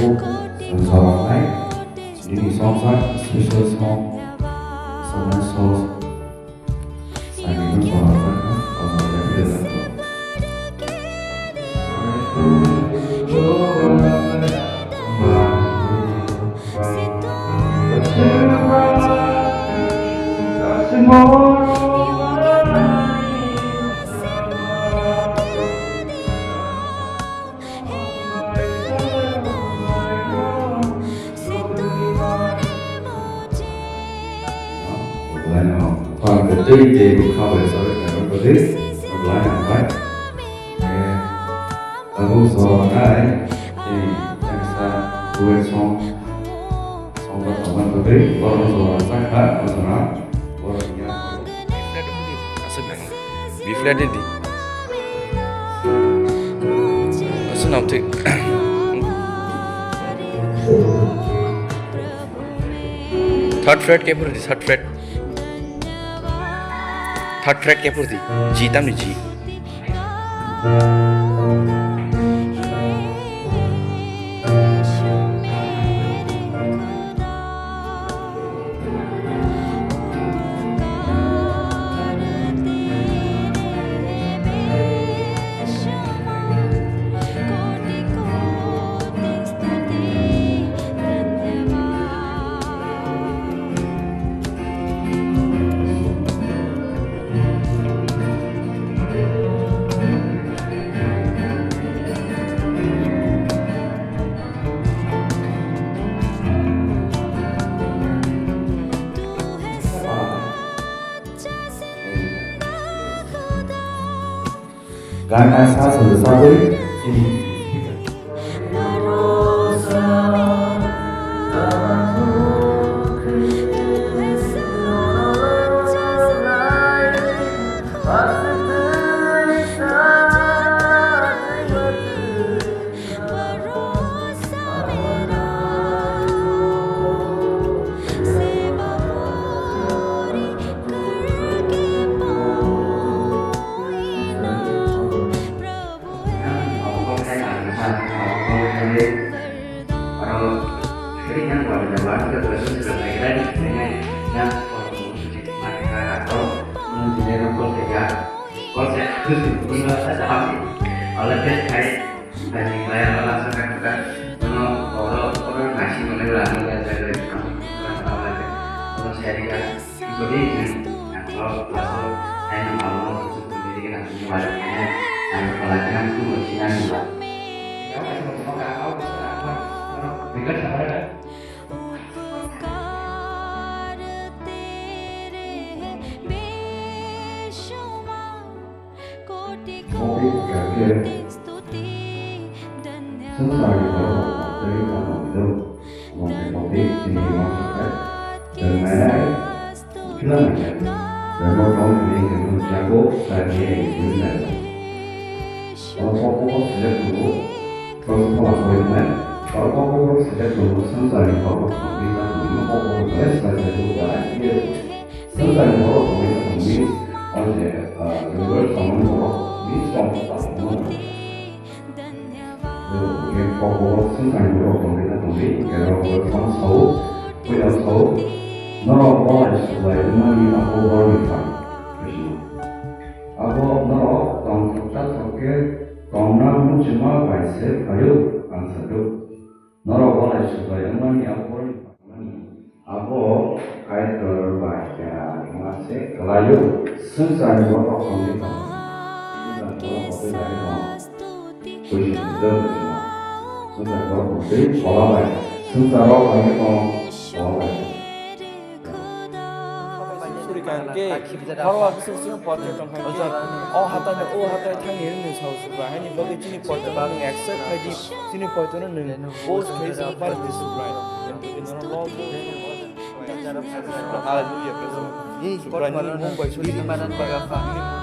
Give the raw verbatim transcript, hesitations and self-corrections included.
Chwng choroknai, chini songsa special song, songsa song, saimano chorokjakna, o jaga philirokno. Belai no, phan ke tei tei bo kha bai sabai kha bai ko de, belai no bai. Eh, tabuk jora nai, eh, tengsa duet song, song ba tongma ko de, borok jora chakha, o jora, borok ya. Aswk nang. B flat di. Aswk nang thik. Third fret ke puri di, third fret. Third fret ke puri di. G tamni G. Gan kaisa chwng rwchapwi chini Swngcharni borok tei tamo hwnwi mungkhe tongdi chini uansukha chwng nainai philanaikha. Remo tong hwnwi hwnwi jago sadi hwnwi naio. Oro kokbo select tongo, tong phola soi wngnai. Oro kokbo select tongo, swngcharni borok tongdi tamo hwnwi kokbo select khlai jago, da khe swngcharni borok tongdi tamo hwnwi o je, ah, universe tongmani borok ni song tamo hwnwi. Hwnkhe kokborok swngcharni borok tongwi na tongwi, hwnkhe norok borok phano sao, puila sao, norok bolai suklai wngmani abo borokni phan. Abo norok tongthok chathok khe tongna muchungma bai se phaio, ang sago. Norok bolai suklai wngmani abo borokni phan. Abo Kaitor bai kera rwma se kwlaio, swngcharni borok tongwi tong. Swngcharni borok tongwi tong. Buji tong. Swngcharni borok tongwi phola bai. Swngcharo tongwi tong. Phola bai. Suri kang ke, horo wa bising sing porte tong kang ke. O hatai no, o hatai thang ni ring ni sao sukra. Haini bagwi chini porte no nung accept khai di. Chini porte no nung post khai sukra. Hallelujah, praise the Lord. Hey, Subraiyang, Mumbai, Subraiyang,